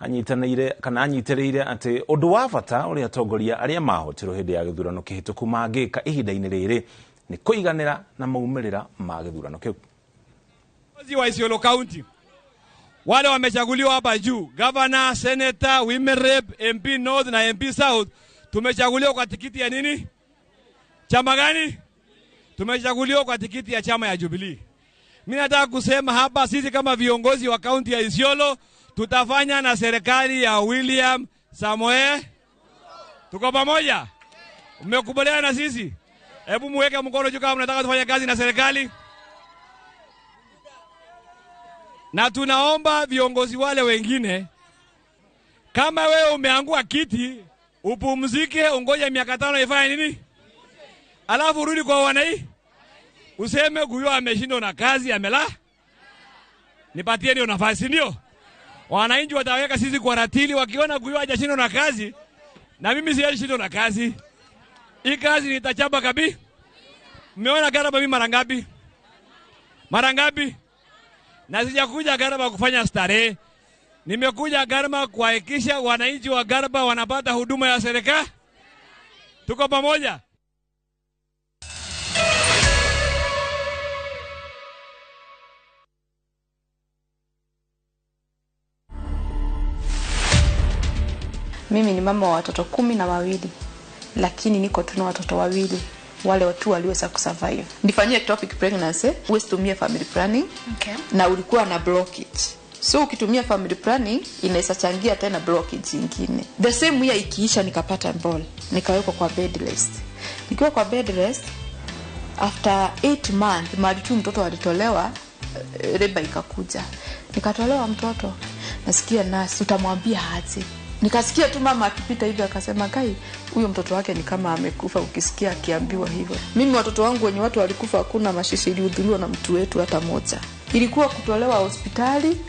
Anyitanĩire kana anyitĩrĩire atĩ ũndũ wa bata ũrĩa atongoria arĩa mahotirwo hĩndĩ ya gĩthurano kĩhĩtũku mangĩka ihinda-inĩ rĩrĩ nĩ kũiganĩra na maumĩrĩra ma gĩthurano kĩu. Wa Isiolo County wale wamechaguliwa hapa juu, governor, senator, women rep, MP North na MP South, tumechaguliwa kwa tikiti ya nini? Chama gani? Tumechaguliwa kwa tikiti ya chama ya Jubilee. Mimi nataka kusema hapa sisi kama viongozi wa kaunti ya Isiolo tutafanya na serikali ya William Samoei. Tuko pamoja? Mmekubaliana na sisi? Hebu muweke mkono juu kama mnataka tufanye kazi na serikali. Na tunaomba viongozi wale wengine, kama wewe umeangua kiti, upumzike, ungoje miaka 5 ifanye nini? Alafu rudi kwa wanai. Useme huyo ameshindwa na kazi, amela. Nipatie ndio nafasi, ndio. Wananchi wataweka sisi kwa ratili wakiona huyo hajashindwa na kazi, na mimi sijashindwa na kazi. Hii kazi nitachapa kabi. Mmeona Garaba mimi mara ngapi? Mara ngapi? Na sijakuja Garaba kufanya starehe. Nimekuja Garba kuhakikisha wananchi wa Garba wanapata huduma ya serikali. Tuko pamoja? Mimi ni mama wa watoto 12, lakini niko tu na watoto 2 wale watu waliweza kusurvive. Nifanyie ectopic pregnancy, usitumie family planning. Okay. Na ulikuwa na blockage. So ukitumia family planning inaweza changia tena blockage nyingine. The same year ikiisha nikapata ball, nikawekwa kwa bed rest. Nikiwa kwa bed rest after 8 months mali tu mtoto alitolewa, reba ikakuja. Nikatolewa mtoto. Nasikia nurse utamwambia aje. Nikasikia tu mama akipita hivi akasema, "Kai, huyo mtoto wake ni kama amekufa," ukisikia akiambiwa hivyo. Mimi watoto wangu wenye watu walikufa hakuna mashishi ilihudhuriwa na mtu wetu hata moja. Ilikuwa kutolewa hospitali,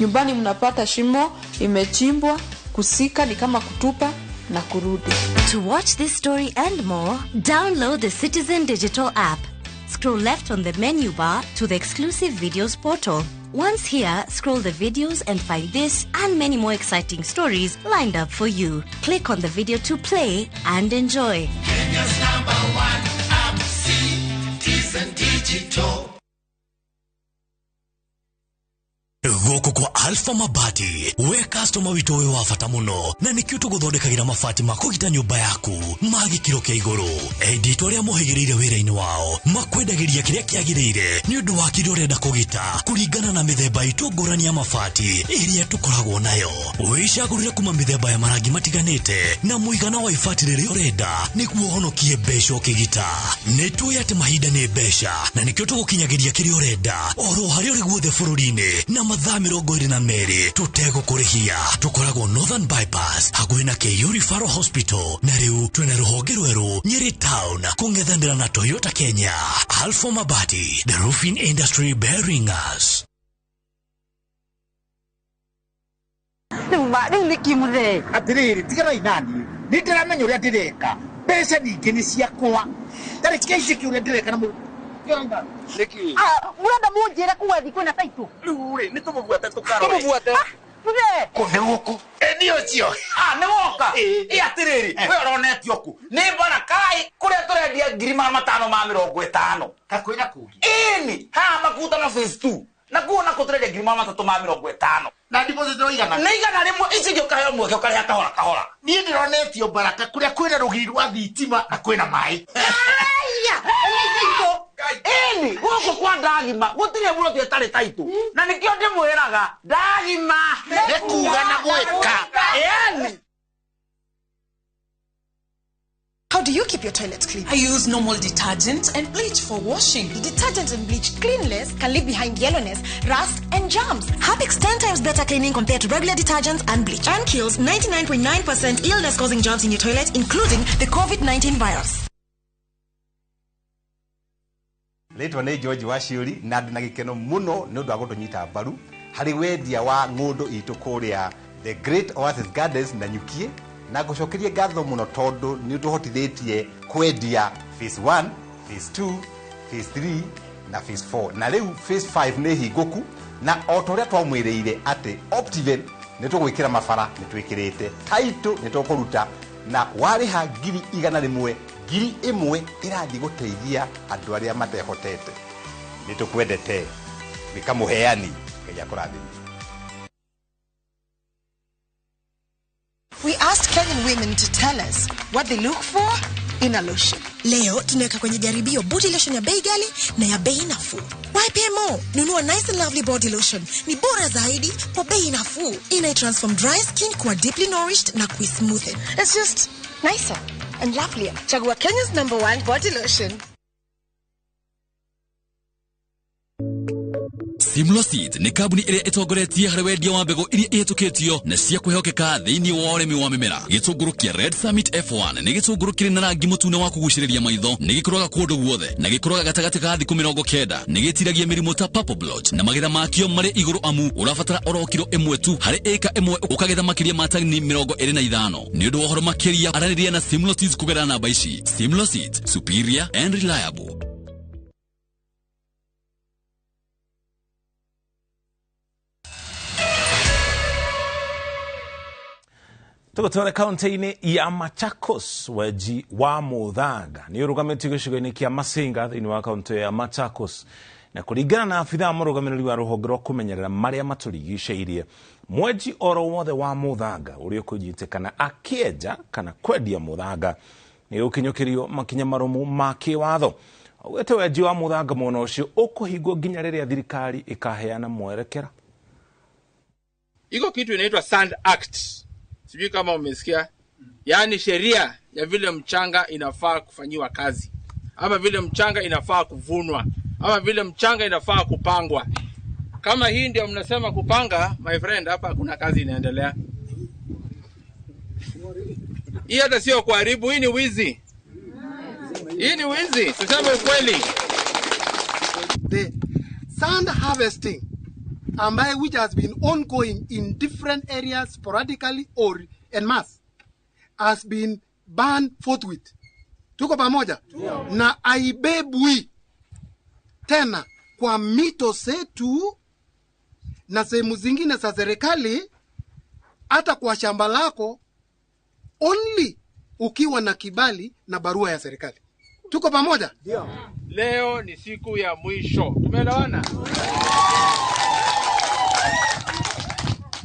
nyumbani mnapata shimo imechimbwa, kusika ni kama kutupa na kurudi. To watch this story and more, download the Citizen Digital app. Scroll left on the menu bar to the exclusive videos portal. Once here, scroll the videos and find this and many more exciting stories lined up for you. Click on the video to play and enjoy. Kenya's number one app, Citizen Digital. Gũkũ kwa Alpha Mabati we customer witũ wĩ wa bata mũno na nĩkĩo tũgũthondekagĩra mabati ma kũgita nyũmba yaku ma gĩkĩro kĩa igũrũ. Enditũ arĩa mohĩgĩrĩire wĩra-inĩ wao makwendagĩria kĩrĩa kĩagĩrĩire nĩ ũndũ wa kĩrĩa ũrenda kũgita kũringana na mĩthemba itũ ngũrani ya mabati ĩrĩa tũkoragwo nayo. Wĩcagũrĩre kuma mĩthemba ya marangi matiganĩte na mũigana wa ibati rĩrĩa ũrenda nĩguo ũhonokie mbeca ũkĩgita. Nĩ tũĩ atĩ mahinda nĩ mbeca na nĩkĩo tũgũkinyagĩria kĩrĩa ũrenda oro harĩa ũrĩ guothe bũrũri-inĩ na mathaa 22 tũtegũkũrĩhia. Tũkoragwo Northern Bypass hakuhĩ na KU Referral Hospital na rĩu twĩna rũhonge rwerũ Nyeri Town kũng'ethanĩra na Toyota Kenya. Alpha Mabati, the roofing industry bearing us. Rĩu nĩkĩ mũthee? Atĩrĩrĩ, tiganai naniĩ, nĩ ndĩramenya ũrĩa ndĩreka, mbeca ningĩ nĩ ciakwa, tareke njĩke ũrĩa ndĩreka na Nĩkĩ? Mũrenda mũnjĩre kuga thiĩ kwĩna taitũ? Rĩu rĩ, nĩ tũmũbuate tũkarore. Tũmũbuate. Mũthee. Kũ nĩ gũkũ? Ĩ nĩ ũcio. Nĩ woka? Ĩ atĩrĩrĩ, we ũronetio kũ? Nĩ Barakai kũrĩa tũrendia 550,000. Ta kwĩna kũngĩ? Ĩni, haha Makutano phase 2. Na kuo nako tũrendia 350,000. Na deposit no igana? Nĩ 100, ici ingĩ ũkaheo mweke ũkarĩha kahora kahora. Niĩ ndĩronetio Baraka kũrĩa kwĩna rũgiri rwa thitima na kwĩna maĩ. Ĩni, gũkũ kwa Ndagima gũtirĩ mũroti ĩtarĩ taitũ na nĩkĩo ndĩmwĩraga Ndagima nĩ kuga na gwĩka. Ĩni. How do you keep your toilet clean? I use normal detergent and bleach for washing. The detergent and bleach cleanless can leave behind yellowness, rust, and germs. Harpic's 10 times better cleaning compared to regular detergents and bleach, and kills 99.9% illness-causing germs in your toilet, including the COVID-19 virus. Rĩtwa nĩ George Waciũri na ndĩ na gĩkeno mũno nĩ ũndũ wa gũtũnyita mbaru harĩ wendia wa ng'ũndũ itũ kũrĩa The Great Oasis Gardens na Nyukie, na ngũcokerie ngatho mũno tondũ nĩ ũtũhotithĩtie kwendia phase 1, phase 2, phase 3 na phase 4, na rĩu phase 5 nĩ hingũku, na o ta ũrĩa twamwĩrĩire atĩ Optiven nĩ tũgwĩkĩra mabara nĩ twĩkĩrĩte, taitũ nĩ tũkũruta, na warĩha 100,000 1,000 ĩrathiĩ gũteithia andũ arĩa matehotete. Nĩ tũkwendete wĩka mũheani, Ngai akũrathime. We asked Kenyan women to tell us what they look for in a lotion. Leo tunaweka kwenye jaribio body lotion ya bei ghali na ya bei nafuu. YPMO, nunua nice and lovely body lotion. Ni bora zaidi kwa bei nafuu. Ina transform dry skin kuwa deeply nourished na kuismoothen. It's just nicer and lovelier. Chagua Kenya's #1 body lotion. Simlo Seeds nĩ kambuni ĩrĩa ĩtongoretie harĩ wendia wa mbegũ iria ihĩtũkĩtio na cia kwĩhokeka thĩinĩ wa ũrĩmi wa mĩmera. Gĩtũngũrũ kĩa Red Summit F1 nĩ gĩtũngũrũ kĩrĩ na rangi mũtune wa kũgucĩrĩria maitho, nĩ gĩkũraga kũndũ guothe na gĩkũraga gatagatĩ ga thikũ 90. Nĩ gĩtiragia mĩrimũ ta purple blotch na magetha makĩo marĩ igũrũ amu ũrabatara oro kiro 1 tu harĩ ĩka 1 ũkagetha makĩria ma tani 25. Nĩ ũndũ wa ũhoro makĩria aranĩria na Simlo Seeds kũgerera namba ici. Simlo Seeds, superior and reliable. Tũgũtware kaunti-inĩ ya Machakos, wenji wa mũthanga nĩ ũrũgamĩtio gĩcigo-inĩ kĩa Masinga thĩinĩ wa kaunti ya Machakos. Na kũringana na abithaa mũrũgamĩrĩri wa rũhonge rwa kũmenyerera marĩa matũrigicĩirie, mwenji oro wothe wa mũthanga ũrĩa ũkũnyitĩkana akĩenja kana kwendia mũthanga nĩ ũkinyũkĩrio makinya marũmu ma kĩwatho. Augĩte wenji wa mũthanga mwena ũcio ũkũhingwo nginya rĩrĩa thirikari ĩkaheana mwerekera. Iko kitu inaitwa Sand Act, sijui kama umesikia, yaani sheria ya vile mchanga inafaa kufanyiwa kazi, ama vile mchanga inafaa kuvunwa, ama vile mchanga inafaa kupangwa. Kama hii ndio mnasema kupanga, my friend, hapa hakuna kazi inaendelea. Hii hata sio kuharibu, hii ni wizi. Hii ni wizi, tuseme ukweli. The sand harvesting ambaye which has been ongoing in different areas sporadically or en masse has been banned forthwith. Tuko pamoja? Na aibebwi tena kwa mito zetu na sehemu zingine za serikali, hata kwa shamba lako, only ukiwa na kibali na barua ya serikali. Tuko pamoja? Leo ni siku ya mwisho. Tumeelewana?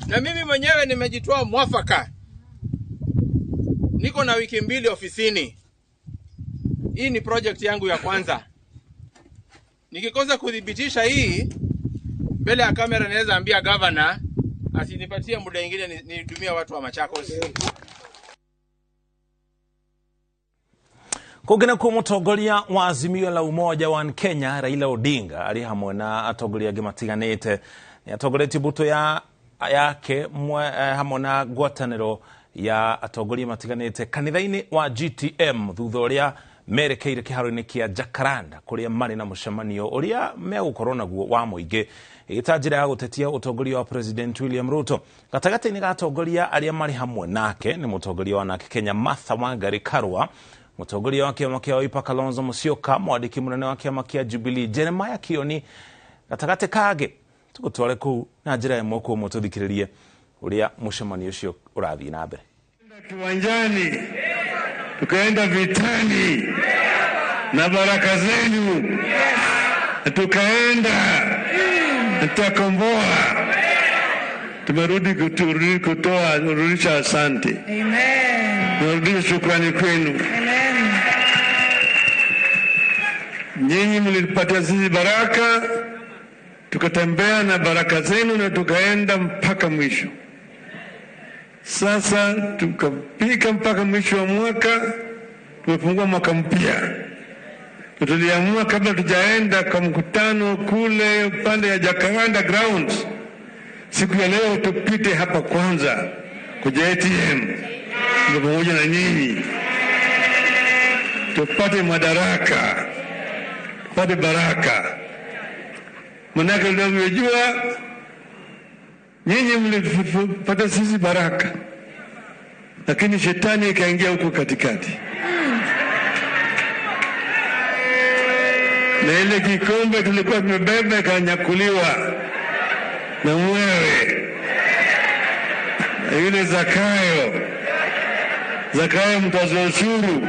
Na mimi mwenyewe nimejitoa mwafaka. Niko na wiki 2 ofisini. Hii ni project yangu ya kwanza. Nikikosa kudhibitisha hii mbele ya kamera, naweza ambia governor asinipatie muda mwingine nihudumie watu wa Machakos. Kũngĩ nakuo mũtongoria wa Azimio la Umoja wa Kenya Raila Odinga arĩ hamwe na atongoria angĩ matiganĩte nĩ atongoretie mbũtũ ya yake hamwe na ngwatanĩro ya atongoria matiganĩte kanitha-inĩ wa GTM thutha ũrĩa merekeire kĩharo-inĩ kĩa Jacaranda kũrĩa marĩ na mũcemanio ũrĩa megũkorwo naguo wa mũingĩ ĩta njĩra ya gũtetia ũtongoria wa President William Ruto. Gatagatĩ-inĩ ga atongoria arĩa marĩ hamwe nake nĩ mũtongoria wa nake Kenya Martha Wangari Karua, mũtongoria wa kĩama kĩa Wiper Kalonzo Musyoka, mwandĩki mũnene wa kĩama kĩa Jubilee Jeremiah Kioni. Gatagatĩ kangĩ tũgũtware kũu na njĩra ĩmwe kwa ĩmwe tũthikĩrĩrie ũrĩa mũcemanio ũcio ũrathiĩ na mbere. Kiwanjani tukaenda vitani na baraka zenu, tukaenda tutakomboa, tumerudi kutoa kurudisha asante. Amen. Turudishe shukrani kwenu. Amen. Nyinyi mlipatia sisi baraka, tukatembea na baraka zenu na tukaenda mpaka mwisho. Sasa tukapika mpaka mwisho wa mwaka, tumefungua mwaka mpya. Tuliamua kabla tujaenda kwa mkutano kule upande ya Jacaranda Grounds, siku ya leo tupite hapa kwanza kwa ATM pamoja na nyinyi, tupate madaraka, tupate baraka. Manake mnavyojua nyinyi mlipata sisi baraka, lakini shetani ikaingia huko katikati. Na ile kikombe tulikuwa tumebeba kanyakuliwa na mwewe na yule Zakayo mtoza ushuru.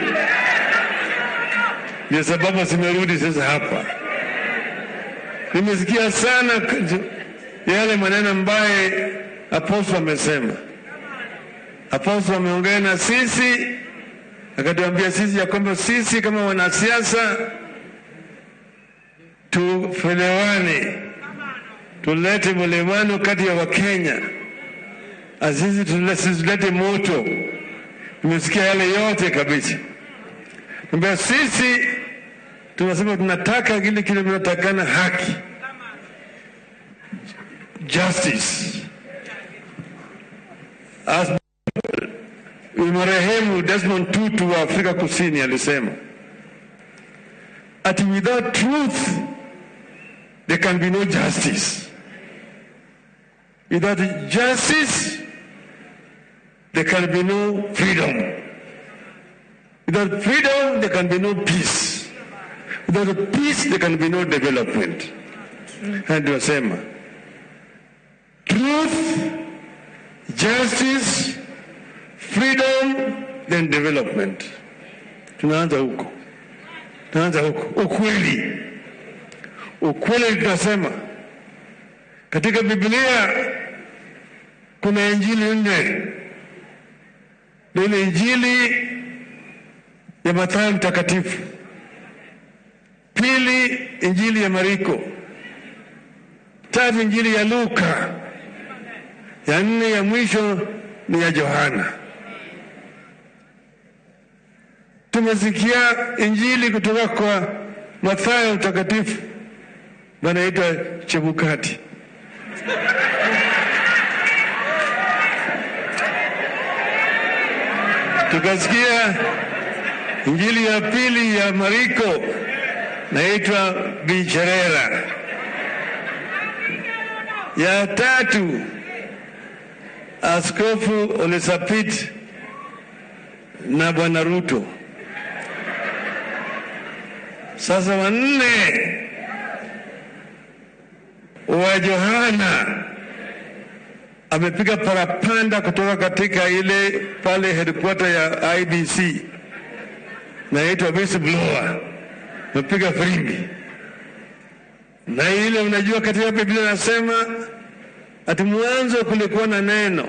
Ndio sababu simerudi sasa hapa. Nimesikia sana yale maneno ambaye apostle amesema. Apostle ameongea na sisi, akatuambia sisi ya kwamba sisi kama wanasiasa tuelewane, tulete mwelewano kati ya Wakenya, azizi tulete moto. Nimesikia yale yote kabisa. Mbona sisi tunasema tunataka kile kile tunatakana, haki, justice. As marehemu Desmond Tutu wa Afrika Kusini alisema, ati without truth there can be no justice. Without justice there can be no freedom. Without freedom there can be no peace. Without peace there can be no development. And tunasema truth, justice, freedom, then development. Tunaanza huko. Tunaanza huko. Ukweli. Ukweli tunasema katika Biblia kuna injili 4. Ile injili ya Mathayo mtakatifu, pili injili ya Mariko, tatu injili ya Luka, ya nne ya mwisho ni ya Yohana. Tumesikia injili kutoka kwa Mathayo mtakatifu, wanaitwa Chebukati. Tukasikia injili ya pili ya Mariko, naitwa Bicherera. Ya tatu Askofu Olesapit na Bwana Ruto. Sasa wanne wa Yohana amepiga parapanda kutoka katika ile pale headquarter ya IBC, naitwa whistleblower, amepiga firimbi. Na ile unajua katika Biblia nasema ati mwanzo kulikuwa na neno.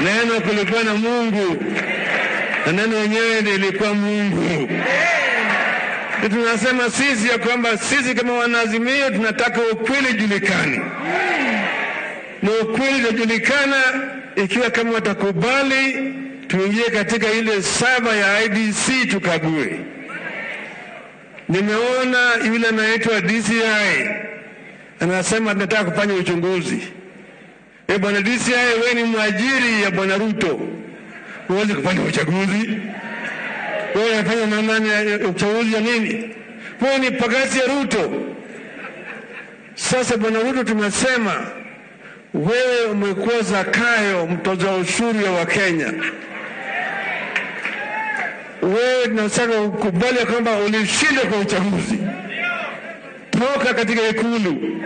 Neno kulikuwa na Mungu, na neno yenyewe lilikuwa Mungu. Tunasema sisi ya kwamba sisi kama wanaazimio tunataka ukweli julikane. Na ukweli utajulikana ikiwa kama watakubali tuingie katika ile saba ya IBC tukague. Nimeona yule anaitwa DCI anasema tunataka kufanya uchunguzi. Bwana DCI, wewe ni mwajiri ya Bwana Ruto, huwezi kufanya uchaguzi. Wewe unafanya nani uchaguzi ya nini? Wewe ni pagasi ya Ruto. Sasa Bwana Ruto tumesema wewe umekuwa Zakayo, mtoza ushuru wa Kenya. Wewe tunataka ukubali kwamba ulishinda kwa uchaguzi. Toka katika ikulu,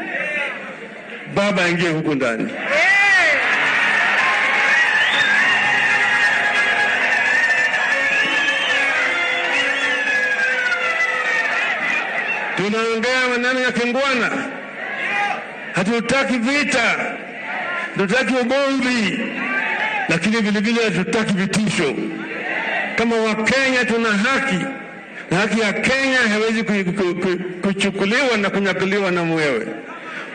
baba ingie huku ndani. Tunaongea maneno ya kingwana. Hatutaki vita, hatutaki ugomvi, lakini vile vile hatutaki vitisho. Kama Wakenya tuna haki, na haki ya Kenya haiwezi kuchukuliwa na kunyakuliwa na mwewe.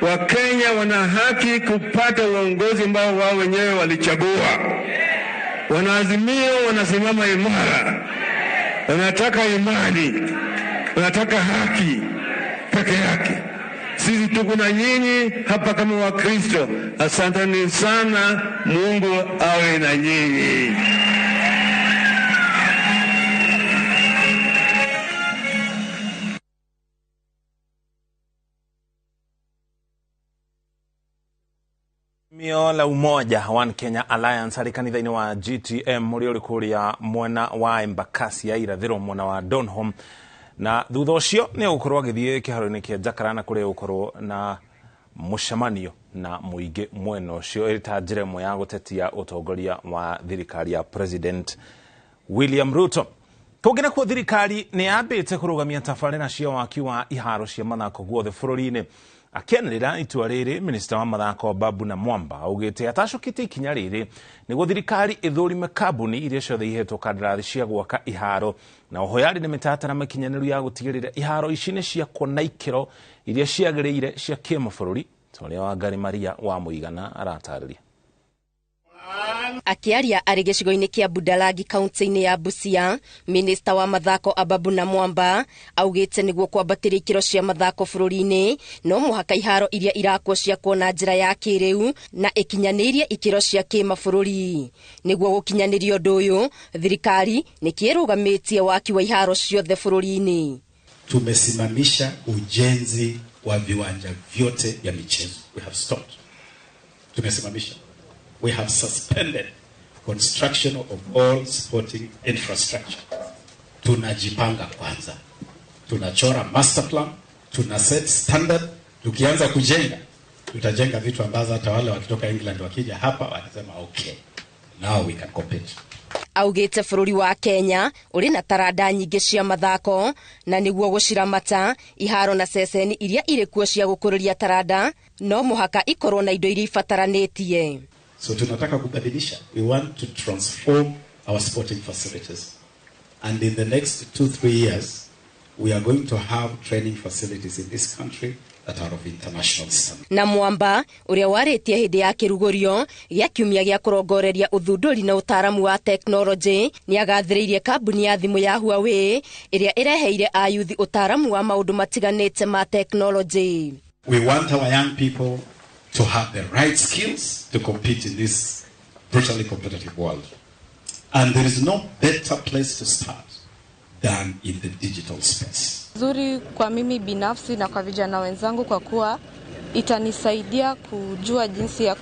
Wakenya wana haki kupata uongozi ambao wao wenyewe walichagua. Wanaazimio wanasimama imara, wanataka imani, wanataka haki peke yake. Sisi tuko na nyinyi hapa kama Wakristo. Asanteni sana, Mungu awe na nyinyi. Mio la Umoja One Kenya Alliance harĩ kanitha-inĩ wa GTM ũrĩa ũrĩ kũrĩa mwena wa Embakasi ya irathĩro mwena wa Donholm, na thutha ũcio nĩ egũkorwo agĩthiĩ kĩharo-inĩ kĩa Jacaranda kũrĩa egũkorwo na mũcemanio na mũingĩ mwena ũcio ĩrĩ ta njĩra ĩmwe ya gũtetia ũtongoria wa thirikari ya President William Ruto. Kũngĩ nakuo thirikari nĩ yambĩte kũrũgamia tabarĩra cia waki wa iharo cia mathako guothe bũrũri-inĩ. Akĩanĩrĩra itua rĩrĩ, minista wa mathako Babu na Mwamba augĩte atacũkĩte ikinya rĩrĩ nĩguo thirikari ĩthũrime kambuni iria ciothe ihetwo kandarathi cia gwaka iharo, na oho yarĩ na mĩtaratara mĩkinyanĩru ya gũtigĩrĩra iharo ici nĩ ciakwo na ikĩro iria ciagĩrĩire cia kĩmabũrũri, ta ũrĩa Wangari Maria wa Mũigana aratarĩria. Akiaria arĩ gĩcigo-inĩ kĩa Budalangi kaunti-inĩ ya Busia, minista wa mathako Ababu na Mwamba augĩte nĩguo kwambatĩria ikĩro cia mathako bũrũri-inĩ no mũhaka iharo iria irakwo ciakwo na njĩra ya kĩrĩu na ĩkinyanĩirie ikĩro cia kĩmabũrũri. Nĩguo gũkinyanĩria ũndũ ũyũ, thirikari nĩkĩrũgamĩtie waki wa iharo ciothe bũrũri-inĩ. Tumesimamisha ujenzi wa viwanja vyote vya michezo. We have stopped. Tumesimamisha. We have suspended construction of all sporting infrastructure. Tunajipanga kwanza. Tunachora master plan, tuna set standard. Tukianza kujenga, tutajenga vitu ambazo hata wale wakitoka England wakija hapa watasema okay, now we can compete. Augĩte bũrũri wa Kenya ũrĩ na taranda nyingĩ cia mathako na nĩguo gũciramata iharo na ceceni iria irĩ kuo cia gũkũrĩria taranda no mũhaka ikorwo na indo iria ibataranĩtie. So tunataka kubadilisha. We want to transform our sporting facilities. And in the next 2-3 years, we are going to have training facilities in this country that are of international standard. Na Mwamba ũrĩa warĩtie hĩndĩ ya kĩrugũrio gĩa kiumia gĩa kũrongoreria ũthundũri na ũtaaramu wa tekinoronjĩ nĩagathĩrĩirie kambuni ya thimũ ya Huawei ĩrĩa ĩreheire ayuthi ũtaaramu wa maũndũ matiganĩte ma tekinoronjĩ. We want our young people to have the right skills to compete in this brutally competitive world. And there is no better place to start than in the digital space. Nzuri kwa mimi binafsi na kwa vijana wenzangu kwa kuwa itanisaidia kujua jinsi ya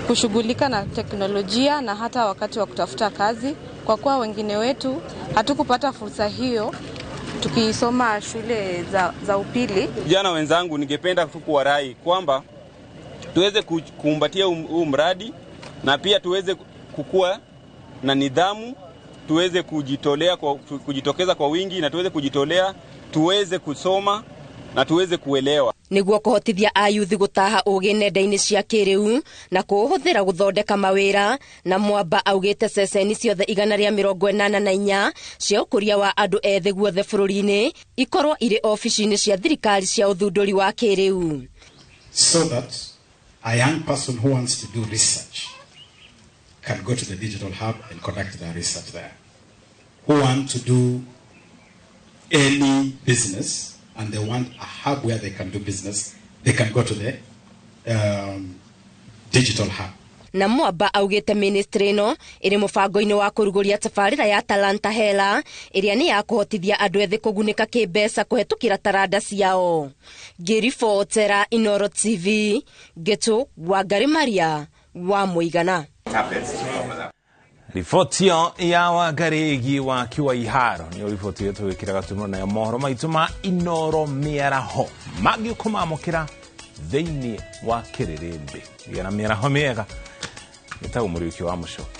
kushughulika na teknolojia na hata wakati wa kutafuta kazi, kwa kuwa wengine wetu hatukupata fursa hiyo tukisoma shule za upili. Vijana wenzangu, ningependa tu kuwarai kwamba tuweze kukumbatia huu mradi na pia tuweze kukua na nidhamu, tuweze kujitolea kwa kujitokeza kwa wingi na tuweze kujitolea, tuweze kusoma na tuweze kuelewa. Niguo kũhotithia ayuthi gũtaha ũgĩ nenda-inĩ cia kĩrĩu na kũũhũthĩra gũthondeka mawĩra. Na Mwamba augĩte ceceni ciothe 184 cia ũkũria wa andũ ethĩ guothe bũrũri-inĩ ikorwo irĩ obici-inĩ cia thirikari cia ũthundũri wa kĩrĩu. So that a young person who wants to do research can go to the digital hub and conduct their research there. Who want to do any business and they want a hub where they can do business, they can go to the digital hub. Na Mwamba augĩte ministry ĩno ĩrĩ mũbango-inĩ wa kũrugũria tabarĩra ya Talanta Hela ĩrĩa nĩ ya kũhotithia andũ ethĩ kũgunĩka kĩmbeca kũhetũkĩra taranda ciao. Ngĩribotera Inoro TV, Ngĩtũ Wangari Maria wa Mũigana. Riboti ya Wangari ĩgiĩ waki wa iharo nĩyo riboti ĩrĩa tũgĩkĩraga tũmũro nayo mohoro maitũ ma Inoro mĩaraho mangĩ ũkũmamũkĩra thĩinĩ wa kĩrĩrĩmbĩ. Gĩa na mĩaraho mĩega. Gĩtagwo Mũriũki wa Mũcoki.